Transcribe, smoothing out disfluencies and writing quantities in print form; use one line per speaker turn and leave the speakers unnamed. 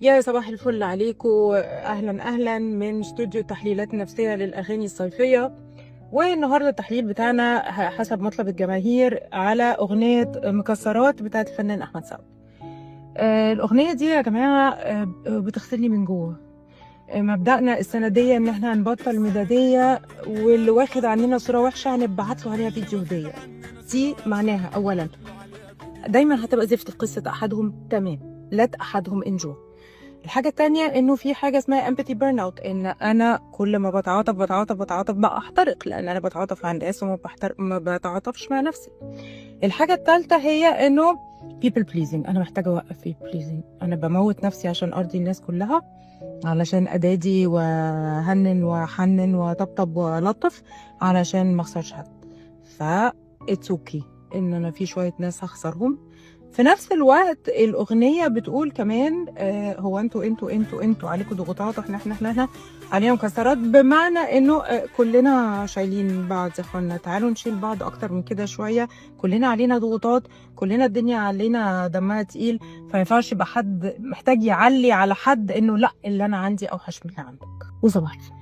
يا صباح الفل عليكم، اهلا اهلا من استوديو تحليلات نفسية للاغاني الصيفيه. والنهارده التحليل بتاعنا حسب مطلب الجماهير على اغنية مكسرات بتاعت الفنان احمد سعد. الاغنية دي يا جماعة بتغسلني من جوه. مبدأنا السنة دي ان احنا هنبطل مداديه، واللي واخد عننا صوره وحشة هنبعت له عليها فيديو هديه. دي معناها اولا دايما هتبقى زفت في قصة احدهم، تمام، let احدهم enjoy. الحاجة التانية انه في حاجة اسمها empathy burnout، ان انا كل ما بتعاطف بتعاطف بتعاطف بقى احترق، لان انا بتعاطف مع الناس وما بحترق، ما بتعاطفش مع نفسي. الحاجة التالتة هي انه people pleasing، انا محتاجة اوقف people pleasing. انا بموت نفسي عشان ارضي الناس كلها، علشان ادادي وهنن وحنن وطبطب ولطف علشان ما اخسرش حد. ف it's okay ان انا في شوية ناس هخسرهم. في نفس الوقت الأغنية بتقول كمان هو انتوا انتوا انتوا انتوا عليكم ضغوطات، واحنا احنا احنا احنا علينا مكسرات، بمعنى انه كلنا شايلين بعض يا اخوانا، تعالوا نشيل بعض اكتر من كده شوية. كلنا علينا ضغوطات، كلنا الدنيا علينا دمها تقيل، فما ينفعش يبقى حد محتاج يعلي على حد انه لا اللي انا عندي اوحش من اللي عندك. وصباح الفل.